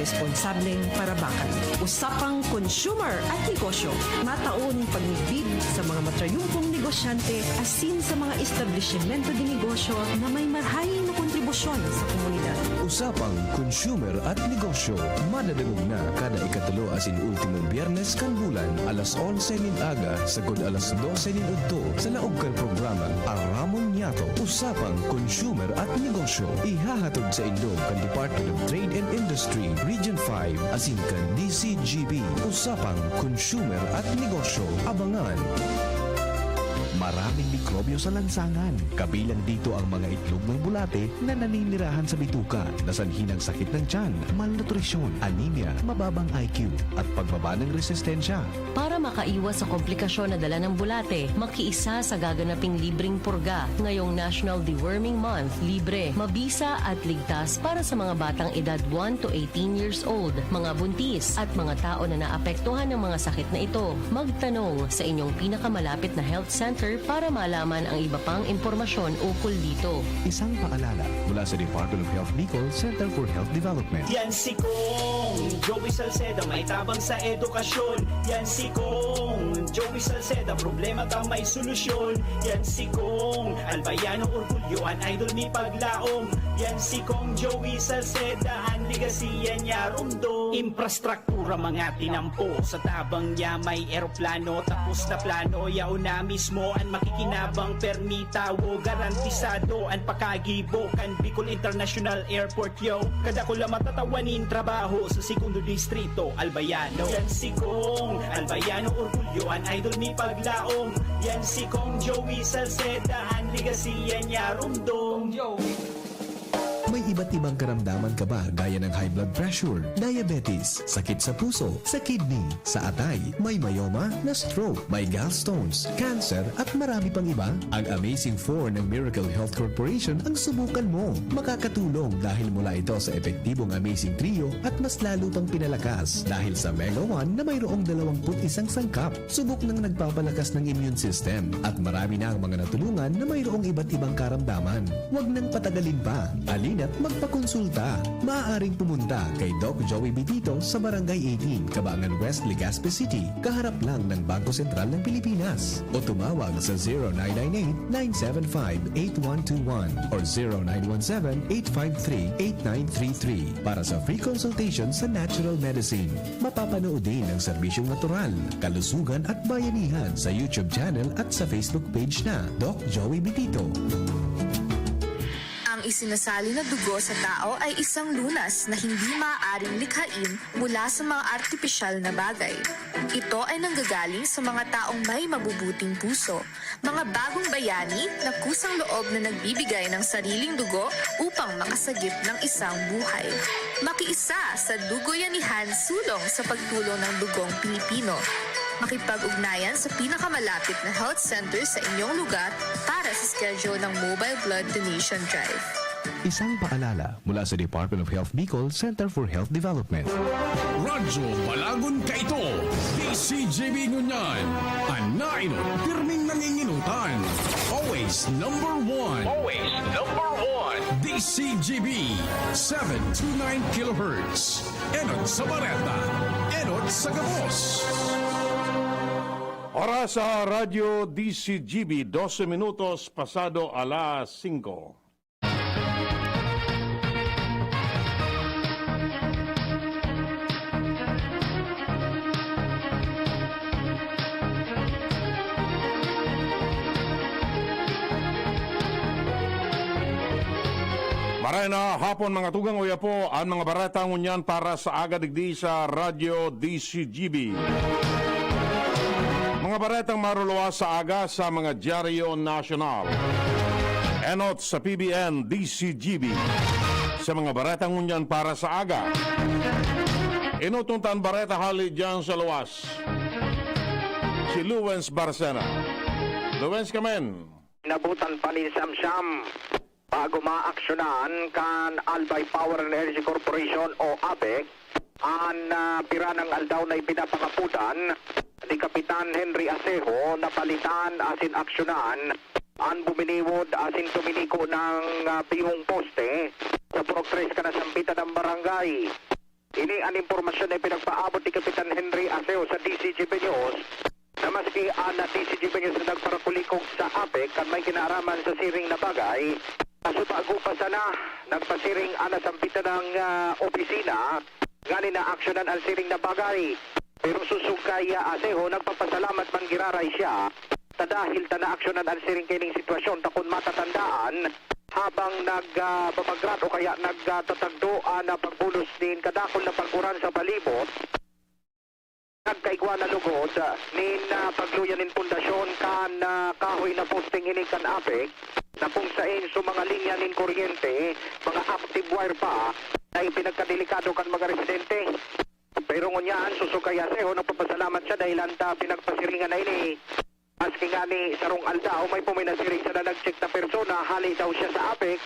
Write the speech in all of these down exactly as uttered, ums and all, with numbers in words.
Responsableng parabakan. Usapang consumer at negosyo. Matao nin pagmidbid sa mga matrayumpong negosyante asin sa mga establisimento de negosyo na may marahay na kontribusyon sa komunidad. Usapang consumer at negosyo. Madadangog na kada ikatulo asin ultimong Biyernes kan bulan, alas onse nin aga sagkod alas dose nin udto, sa laog kan programang Aramon Niyato, Usapang Consumer at Negosyo. Ihahatod saindo kan Department of Trade and Industry, Region five, asin kan D C G B, Usapang Consumer at Negosyo. Abangan! Maraming mikrobyo sa lansangan. Kabilang dito ang mga itlog ng bulate na naninirahan sa bituka, na sanhi ng sakit ng tiyan, malnutrisyon, anemia, mababang I Q, at pagbaba ng resistensya. Para makaiwas sa komplikasyon na dala ng bulate, makiisa sa gaganaping libreng purga. Ngayong National Deworming Month, libre, mabisa at ligtas para sa mga batang edad one to eighteen years old, mga buntis, at mga tao na naapektuhan ng mga sakit na ito. Magtanong sa inyong pinakamalapit na health center para malaman ang iba pang impormasyon ukol dito. Isang paalala mula sa Department of Health Bicol, Center for Health Development. Yan si Kong Joey Salceda, may tabang sa edukasyon. Yan si Kong Joey Salceda, problema ka may solusyon. Yan si Kong Albayano, orgulyo an idol mi paglaom. Yan si Kong Joey Salceda, an legasiya niya rumdom. Imprastrak- Pura mga tinampo sa tabang niya, may eroplano, tapos na plano. Yaon na mismo an makikinabang, permi tawo, garantisado an pakagibo kan Bicol International Airport, yo. Kadakula matatawa nin trabaho sa Segundo Distrito, Albayano. Yan si Kong Albayano, orgulyo an idol mi paglaom. Yan si Kong Joey Salceda, an legasiya niya rumdom. May iba't ibang karamdaman ka ba, gaya ng high blood pressure, diabetes, sakit sa puso, sa kidney, sa atay, may myoma, na-stroke, may gallstones, cancer, at marami pang iba? Ang Amazing Four ng Miracle Health Corporation ang subukan mo. Makakatulong dahil mula ito sa epektibong Amazing Trio at mas lalo pang pinalakas dahil sa Mega One na mayroong dalawampu't isang sangkap. Subok nang nagpapalakas ng immune system at marami na ang mga natulungan na mayroong iba't ibang karamdaman. Huwag nang patagalin pa. Halina't magpakonsulta. Maaaring pumunta kay Doc Joey Bitito sa Barangay eighteen, Cabangan West, Legazpi City, kaharap lang ng Bangko Sentral ng Pilipinas. O tumawag sa zero nine nine eight, nine seven five, eight one two one or zero nine one seven, eight five three, eight nine three three para sa free consultation sa natural medicine. Mapapanood din ang serbisyong natural, kalusugan at bayanihan sa YouTube channel at sa Facebook page na Doc Joey Bitito. Ang isinasali na dugo sa tao ay isang lunas na hindi maaaring likhain mula sa mga artipisyal na bagay. Ito ay nanggagaling sa mga taong may mabubuting puso, mga bagong bayani na kusang loob na nagbibigay ng sariling dugo upang makasagip ng isang buhay. Makiisa sa Dugoyanihan Sulong sa Pagtulong ng Dugong Pilipino. Makipag-ugnayan sa pinakamalapit na health center sa inyong lugar para sa schedule ng Mobile Blood Donation Drive. Isang paalala mula sa Department of Health Bicol, Center for Health Development. Radyo Balagon kaito, D C G B ngunyan, an nainot pirming nanginginutan. Always number one. Always number one. D C G B, seven two nine kilohertz. Enot sa bareta, enot sa gabos. Oras sa Radyo D C G B, dose minutos pasado alas singko. Maray na hapon, mga tugang, oya po, an mga bareta ngunyan para sa aga digdi sa Radyo D C G B. Mga baretang maruluwas sa aga sa mga dyaryo nasyonal. Enot sa P B N D C G B. Sa mga bareta ngunyan para sa aga. Enot unta an bareta hale diyan sa luwas. Si Luwens Barcena. Luwens, kamen. Nabutan pa nin siyam-siyam bago maaksyonan kan Albay Power and Energy Corporation o APEC an, ah, pira nang aldaw na ipinapangapodan ni Kapitan Henry Acejo na palitan asin aksyonan an buminiwod asin tuminiko nang, ah, pihong poste sa purok tres kan nasambitan na barangay. Ini an impormasyon na ipinagpaabot ni Kapitan Henry Aseo sa D C G B News, na maski an D C G B News na nagparakulikog sa APEC kan may kinaaraman sa siring na bagay, kaso bago pa sana nagpasiring an nasambitan na, ah, opisina nganing naaksyonan an siring na bagay. Pero sosog kay, ah, Aseo, nagpapasalamat man giraray siya ta dahil ta naaksyonan an siring kaining sitwasyon, ta kun matatandaan, habang nag, ah, babagrad o kaya nagtatagdo an, ah, pagbulos nin kadakul na pag-uran sa palibot, nagkaigwa na lugod, ah, nin, ah, pagluya nin pundasyon kan, ah, kahoy na posting ini kan APEC, na kung saen sa mga linya nin kuryente, mga active wire pa, na ipinagkadelikado kan mga residente. Pero ngunyan, sosog kay Aseo, nagpapasalamat siya dahil an ta pinagpasiringan na ini. Maski ngani sarong aldaw, may puminasiring sana nag-check na persona, hali daw siya sa APEC,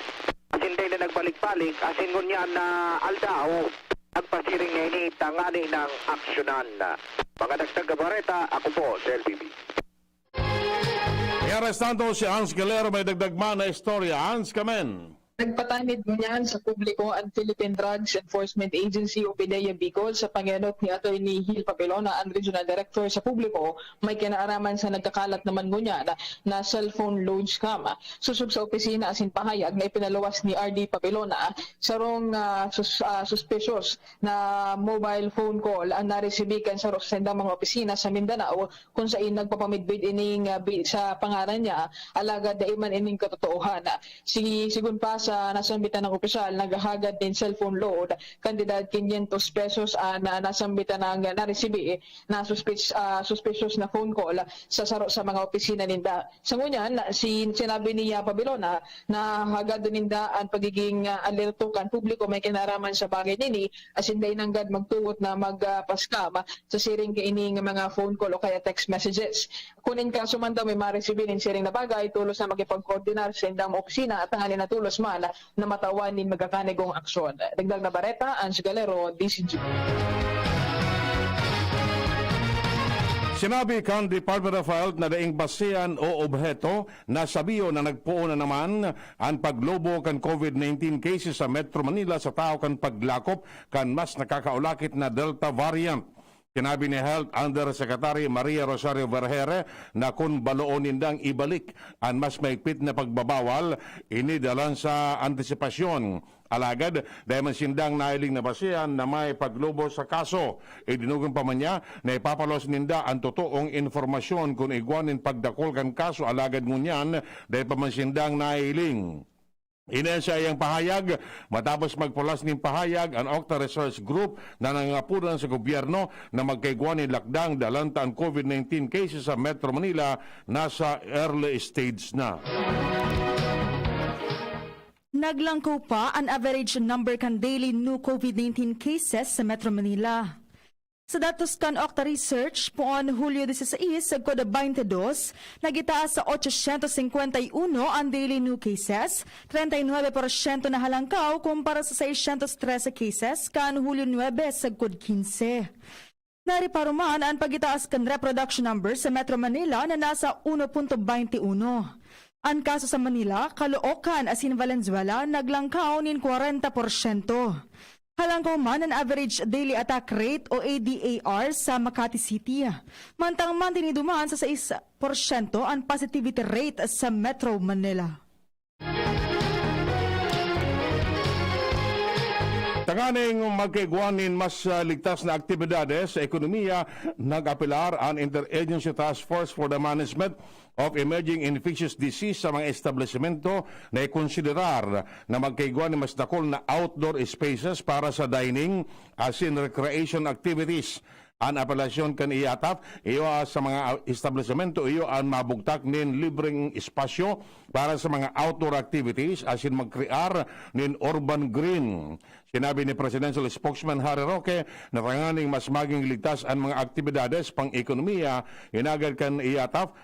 asin dai na nagbalik-balik, asin ngunyan na aldaw, nagpasiring na ini tangani nang aksyonan. Mga dagdag na bareta, ako po si L B B. Miarestado si Hans Galero, may dagdag man na istorya. Hans, kamen. Nagpatanid ngunyan sa publiko an Philippine Drugs Enforcement Agency o PDEA Bicol sa pangenot ni Attorney Gil Papelona, an Regional Director sa publiko, may kinaaraman sa nagkakalat naman ngunyan na cellphone load scam. Sosog sa opisina asin pahayag na ipinaluwas ni R D Papelona, sarong, ah, sus-, ah, suspicious na mobile phone call ang naresibi kan saro sa saindang mga opisina sa Mindanao, kun sain nagpapamidbid ining, ah, bi-, sa pangaran niya, alagad dai man ining katotoohan. Sige, sigon pa sa nasambitan na opisyal, naghahagad nin cellphone load, kantidad quinientos pesos an, ah, nasambitan na naresibi na suspis-, ah, suspicious na phone call sa saro sa mga opisina ninda. Sa ngunyan, si-, sinabi ni, ah, Papelona na hagadon ninda an pagiging, ah, alerto kan publiko may kinaraman sa bagay nini, asin dai nanggad magtugot na mag, ah, pa-scam sa siring kaini nga mga phone call o kaya text messages. Kun in kaso man daw may maresibi nin siring na bagay, tolos na makipagkoordinar sa indang opisina at tanganing tolos man na matawan nin magakanigong aksyon. Dagdag na bareta, Ange Galero, D C G. Sinabi kan Department of Health na daing basehan o obheto na sabihon na nagpoon na naman an paglobo kan COVID nineteen cases sa Metro Manila sa tahaw kan paglakop kan mas nakakaulakit na Delta variant. Sinabi ni Health Undersecretary Maria Rosario Vergeire na kun baloon nindang ibalik an mas mahigpit na pagbabawal, ini dalan sa antisipasyon. Alagad, dai man sindang nahiling na basehan na may paglobo sa kaso. Idinugang pa man niya na ipapaluwas ninda an totoong impormasyon kun igwa nin pagdakul kan kaso, alagad ngunyan, dai pa man sindang nahiling. Ini an saiyang pahayag matapos magpaluwas nin pahayag an Octa Research Group na nangangapodan sa gobyerno na magkaigwa nin lakdang dalan ta an COVID nineteen cases sa Metro Manila nasa early stage na. Naglangkaw pa an average number kan daily new COVID nineteen cases sa Metro Manila. Sa datos kan Octa Research, poon Hulyo dieciséis sagkod twenty-two, nagitaas sa ochocientos cincuenta y uno an daily new cases, treinta y nueve porsyento na halangkaw kumpara sa seiscientos trece cases kan Hulyo nuebe sagkod quince. Nareparo man an pagitaas kan reproduction number sa Metro Manila na nasa uno punto baynte uno. An kaso sa Manila, Caloocan asin Valenzuela naglangkaw nin kwarenta porsyento. Halangkaw man an average daily attack rate o A D A R sa Makati City. Mantang mantinido man sa sais porsyento an positivity rate sa Metro Manila. Tanganing magkaigwa nin mas, ah, ligtas na aktibidades sa ekonomiya, nag-apelar an Interagency Task Force for the Management of Emerging Infectious Disease sa mga establisimento na ikonsiderar na magkaigwa nin mas dakul na outdoor spaces para sa dining asin recreation activities. An apelasyon kan IATAF iyo sa mga establisimento iyo an mabugtak nin libreng espasyo para sa mga outdoor activities asin magkrear nin urban green. Sinabi ni Presidential Spokesman Harry Roque na tanganing mas maging ligtas an mga aktibidades pang-ekonomiya, inagad kan IATAF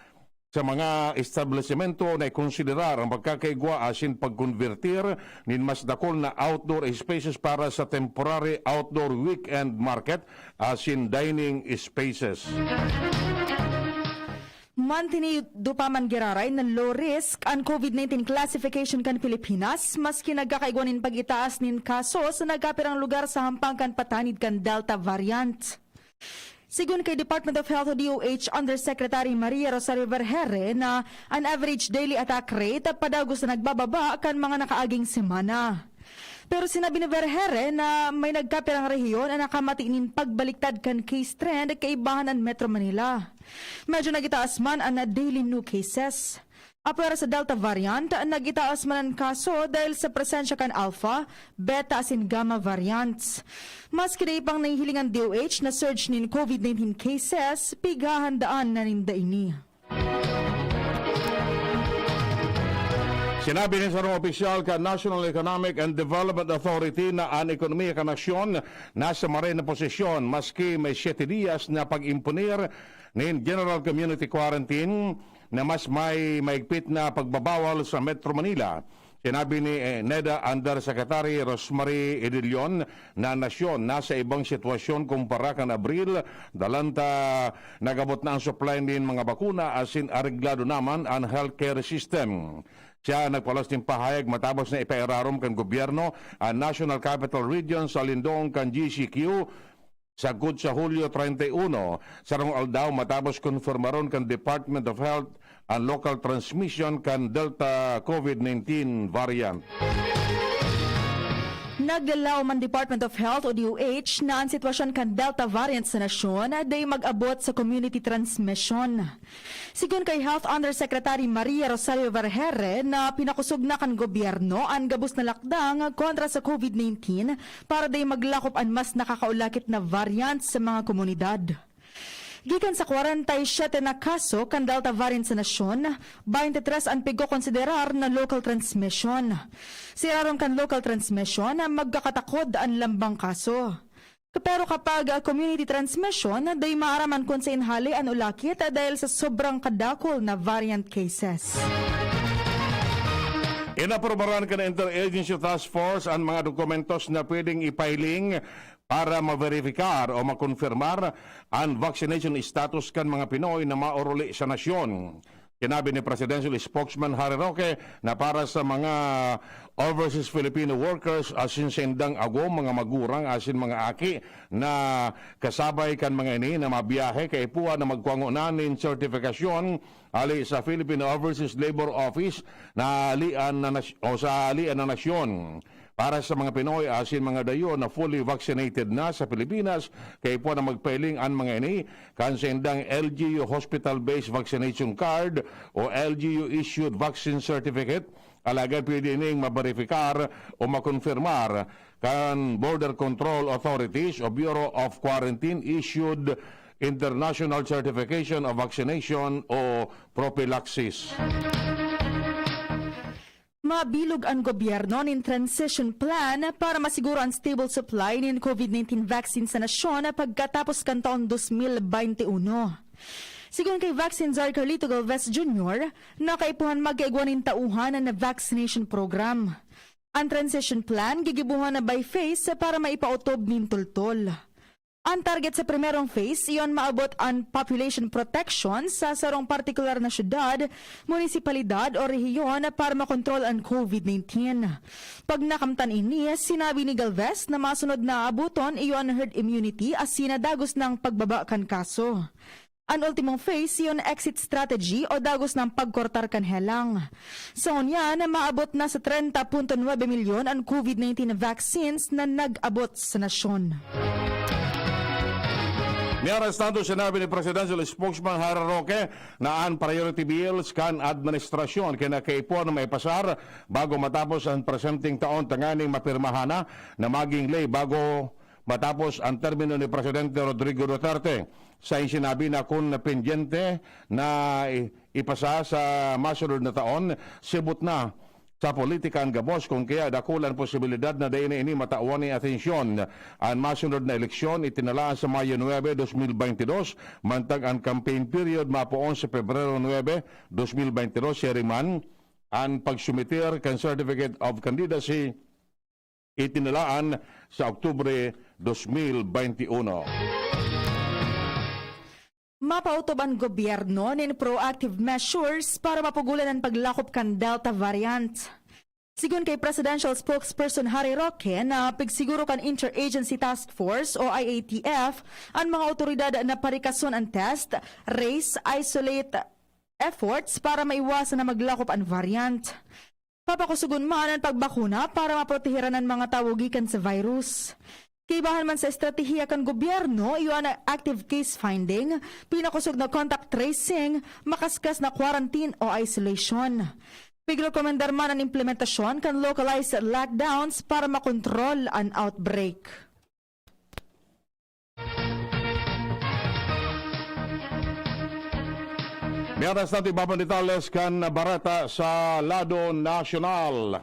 sa mga establisimento na ikonsiderar ang pagkakaigwa asin pagkonbertir nin mas dakul na outdoor spaces para sa temporary outdoor weekend market asin dining spaces. Mantinido pa man giraray na low risk an COVID nineteen classification kan Pilipinas, maski nagkakaigwa nin pag-itaas nin kaso sa nagkapirang lugar sa hampang kan patanid kan Delta variant. Sigon kay Department of Health o D O H Undersecretary Maria Rosario Vergeire na an average daily attack rate padagos na nagbababa kan mga nakaaging semana. Pero sinabi ni Vergeire na may nagkapirang rehiyon an nakamati nin pagbaliktad kan case trend kaibahan an Metro Manila. Medyo nagitaas man an daily new cases. Apwera sa Delta variant, nagitaas man an kaso dahil sa presensya kan Alpha, Beta asin Gamma variants. Maski dai pang nahihiling an D O H na surge nin COVID nineteen cases, pighahandaan na ninda ini. Sinabi nin sarong opisyal kan National Economic and Development Authority na an ekonomiya kan nasyon nasa maray na posisyon maski may siyete diyas na pag-imponer nin general community quarantine na mas may maigpit na pagbabawal sa Metro Manila. Sinabi ni eh, NEDA Undersecretary Rosemary Edilion na nasyon nasa ibang sitwasyon kumpara kan Abril, dalan ta nagabot na ang supply nin mga bakuna asin areglado naman an healthcare system. Siya nagpalos nin pahayag matapos na ipairarom kan gobyerno an National Capital Region sa lindong kan G C Q sagkod sa Hulyo treinta y uno, sarong aldaw matapos konfirmaron kan Department of Health an local transmission kan Delta COVID nineteen variant. Naglalaom an Department of Health o D O H na an sitwasyon kan Delta variant sa nasyon dai mag-abot sa community transmission. Sigon kay Health Undersecretary Maria Rosario Vergeire na pinakosog na kan gobyerno an gabos na lakdang kontra sa COVID nineteen para dai maglakop an mas nakakaulakit na variant sa mga komunidad. Gikan sa kwarenta y siyete na kaso kan Delta variant sa nasyon, baynte tres an pigkokonsiderar na local transmission. Sa irarom kan local transmission, magkakatakod an lambang kaso. Pero kapag ah, community transmission, dai maaraman kun sain hale an ulakit dahil sa sobrang kadakol na variant cases. Inaprubaran kan Interagency Task Force an mga dokumentos na pwedeng ipahiling para maverifyar o makonfirmar an vaccination status kan mga Pinoy na maoruli sa nasyon. Sinabi ni Presidential Spokesman Harry Roque na para sa mga overseas Filipino workers asin sa indang agom, mga magurang asin mga aki na kasabay kan mga ini na mabiyahe, kaipuhan na magkua ngona nin sertifikasyon hali sa Philippine Overseas Labor Office na alian na nas- o sa alian na nasyon. Para sa mga Pinoy asin mga dayo na fully vaccinated na sa Pilipinas, kaipuhan na magpahiling an mga ini kan saindang L G U hospital-based vaccination card o L G U issued vaccine certificate. Alagad pwede ining maberipikar o makonfirmar kan Border Control Authorities o Bureau of Quarantine issued International Certification of Vaccination o Prophylaxis. Mabilog an gobyerno nin transition plan para masiguro an stable supply nin COVID nineteen vaccine sa nasyon pagkatapos kan taon dos mil baynte uno. Sigon kay Vaccine Czar Carlito Galvez Junior, nakaipuhan magkaigwa nin tauhan na vaccination program. An transition plan gigibohan na by phase para maipaotob nin toltol. An target sa primerong phase, iyon maabot an population protection sa sarong partikular na syudad, munisipalidad o rehiyon para makontrol an COVID nineteen. Pag nakamtan ini, sinabi ni Galvez na masunod na aaboton iyo an herd immunity asin na dagos nang pagbaba kan kaso. An ultimong phase, iyon exit strategy o dagos nang pagkortar kan helang. Sa ngunyan, maabot na sa trenta punto nuebe milyon an COVID nineteen vaccines na nag-abot sa nasyon. Miyaras tanto sinabi ni Presidential Spokesman Harry Roque na an priority bills kan administrasyon kinakaipuhan na maipasar bago matapos an presenteng taon tanganing mapirmahan na na maging ley bago matapos an termino ni Presidente Rodrigo Duterte. Sa sinabi na kun pendyente na i- ipasa sa masunod na taon, sibot na sa politika an gabos, kun kaya dakul an posibilidad na dai na ini matawan nin atensyon. An masunod na eleksyon itinalaan sa Mayo nuebe, dos mil baynte dos, mantag an campaign period mapoon sa Pebrero nuebe, dos mil baynte dos. Siring man, an pagsumitir kan Certificate of Candidacy itinalaan sa Oktubre dos mil baynte uno. Mapaotob an gobyerno nin proactive measures para mapugolan an paglakop kan Delta variant. Sigon kay Presidential Spokesperson Harry Roque na pigsiguro kan Interagency Task Force o I A T F an mga awtoridad na parikason an test, trace, isolate efforts para maiwasan na maglakop an variant. Papakusogon man an pagbakuna para maproteheran an mga tawo gikan sa virus. Kaibahan man sa estratehiya kan gobyerno, iyo an active case finding, pinakosog na contact tracing, makaskas na quarantine o isolation. Pigrekomendar man an implementasyon kan localized lockdowns para makontrol an outbreak. Mientras tanto, iba pang detalles kan bareta sa lado nasyonal.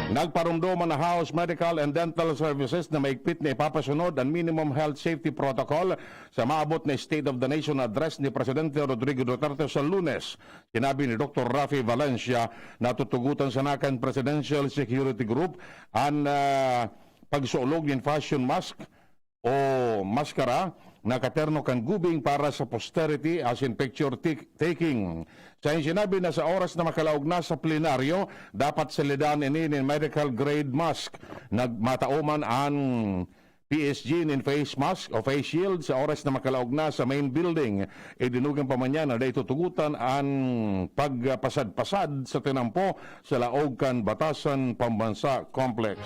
Nagparomdom an House Medical and Dental Services na maigpit na ipapasunod an minimum health safety protocol sa maabot na State of the Nation Address ni Presidente Rodrigo Duterte sa Lunes. Sinabi ni Doktor Rafi Valencia na tutugotan sana kan Presidential Security Group an, ah, pagsuolog nin fashion mask o maskara na katerno kan gubing para sa posterity asin picture tik-, taking. Sa sinabi na sa oras na makalaog na sa plenaryo, dapat salidan ini nin medical grade mask. Nagmatao man an P S G nin face mask o face shield sa oras na makalaog na sa main building. Idinugang pa man niya na dai tutugotan an pagpasad-pasad sa tinampo sa laog kan Batasan Pambansa Complex.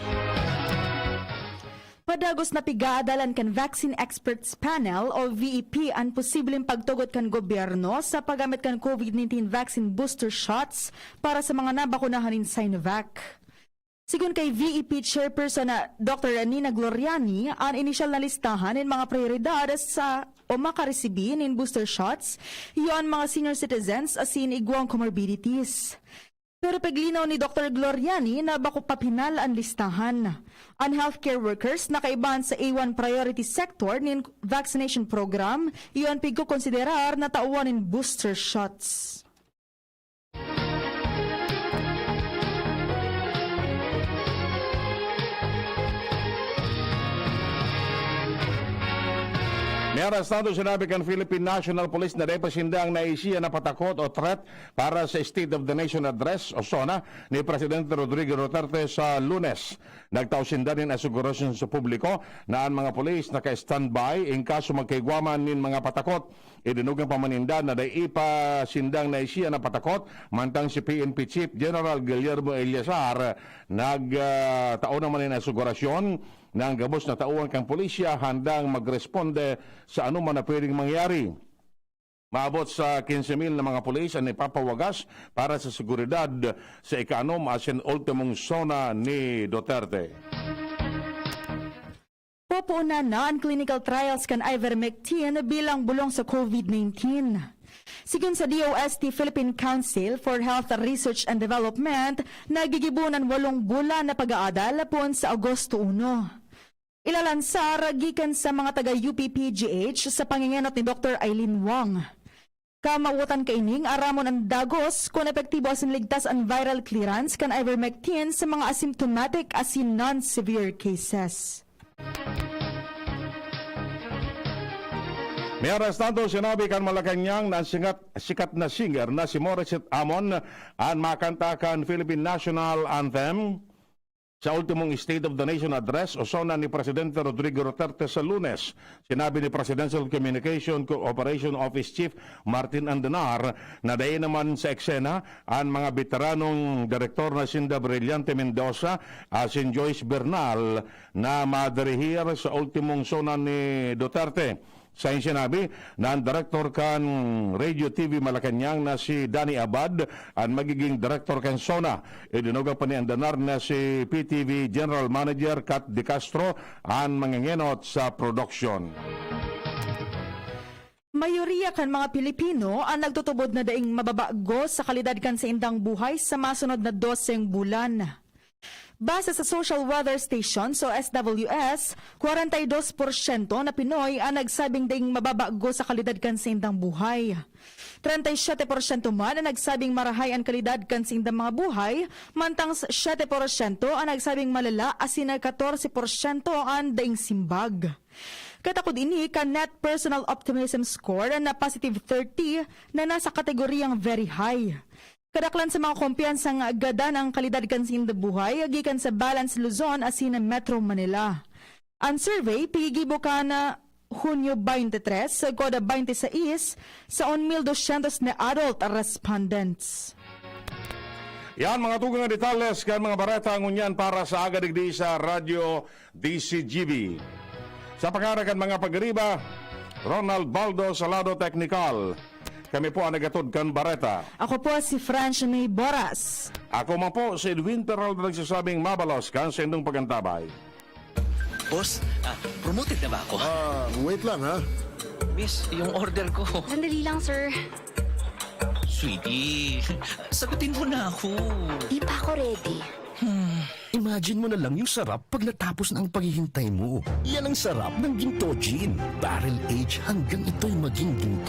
Padagos na pigaadalan kan Vaccine Experts Panel o V E P an posibleng pagtugot kan gobyerno sa paggamit kan COVID nineteen vaccine booster shots para sa mga nabakunahan nin Sinovac. Sigon kay V E P Chairperson na Doktor Nina Gloriani, an inisyal na listahan nin mga prioridad sa o makaresibi nin booster shots, iyo an mga senior citizens asin igwang comorbidities. Pero piglinaw ni Doktor Gloriani na bako pa pinal an listahan. An healthcare workers na kaibahan sa A one priority sector nin vaccination program, iyo an pigkokonsiderar na tawan nin booster shots. Mientras tanto, sinabi kan Philippine National Police na dai pa sinda ang naisiya na patakot o threat para sa State of the Nation Address o SONA ni Presidente Rodrigo Duterte sa Lunes. Nagtao sinda nin asegurasyon sa publiko na an mga pulis naka-standby in kaso magkaigwa man nin mga patakot. Idinugang pa man ninda na dai pa sindang naisiya na patakot, mantang si P N P Chief General Guillermo Eleazar nag, ah, tao naman nin asegurasyon na ang gabos na tauhan kan pulisya handang magresponde sa anoman na pwedeng mangyari. Maabot sa quince mil na mga pulis an ipapawagas para sa seguridad sa ikaanom asin ultimong SONA ni Duterte. Popoonan na an clinical trials kan ivermectin bilang bolong sa COVID nineteen. Sigon sa D O S T Philippine Council for Health Research and Development, nagigibo an walong bulan na pag-aadal poon sa Agosto uno. Ilalansar gikan sa mga taga U P P G H sa pangengenot ni Doktor Eileen Wong. Kamawatan kaining aramon an dagos kun epektibo asin ligtas an viral clearance kan ivermectin sa mga asymptomatic asin non-severe cases. Mientras tanto, sinabi kan Malacañang na an singat-, sikat na singer na si Morissette Amon an makanta kan Philippine National Anthem. Sa ultimong State of the Nation Address o SONA ni Presidente Rodrigo Duterte sa Lunes, sinabi ni Presidential Communication Cooperation Office Chief Martin Andenar na dai naman sa eksena an mga beteranong direktor na sinda Brillante Mendoza asin Joyce Bernal na madirihir sa ultimong SONA ni Duterte. Sa sinabi na an direktor kan Radio T V Malacañang na si Danny Abad an magiging direktor kan SONA. Idinugang pa ni Andenar na si P T V General Manager Kat De Castro an mangengenot sa production. Mayoriya kan mga Pilipino an nagtutubod na daing mababago sa kalidad kan saindang buhay sa masunod na doseng bulan. Base sa Social Welfare Stations o S W S, kwarenta y dos porsyento na Pinoy ang nagsabing daing mababago sa kalidad kan saindang buhay. Treinta y siete porsyento man ang nagsabing marahay an kalidad kan saindang mga buhay, mantang siyete porsyento ang nagsabing malala asin katorse porsyento an daing simbag. Katakod ini kan Net Personal Optimism Score na positive thirty na nasa kategoriyang very high. Kadaklan sa mga kumpiyansang gadan ang kalidad kan saindang buhay gikan sa Balance Luzon asin Metro Manila. An survey piggigibo kan Hunyo twenty-three sagkod twenty-six sa one mil dosyentos na adult respondents. Yan mga tugang na detalles kan mga bareta ngunyan para sa aga digdi sa Radyo D C G B. Sa pangaran kan mga pagriba, Ronald Baldo Salado Technical. Kami po ang nagatod kan bareta. Ako po si French May Boras. Ako man po si Edwin Peralta nagsasabing mabalos kan saindong pagantabay. Boss, ah, promoted na ba ako? Ah, wait lang ha. Miss, yung order ko. Sandali lang, sir. Sweetie, sagutin mo na ako. Di pa ako ready. Imagine mo na lang yung sarap pag natapos na ang paghihintay mo. Yan ang sarap ng Ginto Gin. Barrel age hanggang ito'y maging ginto.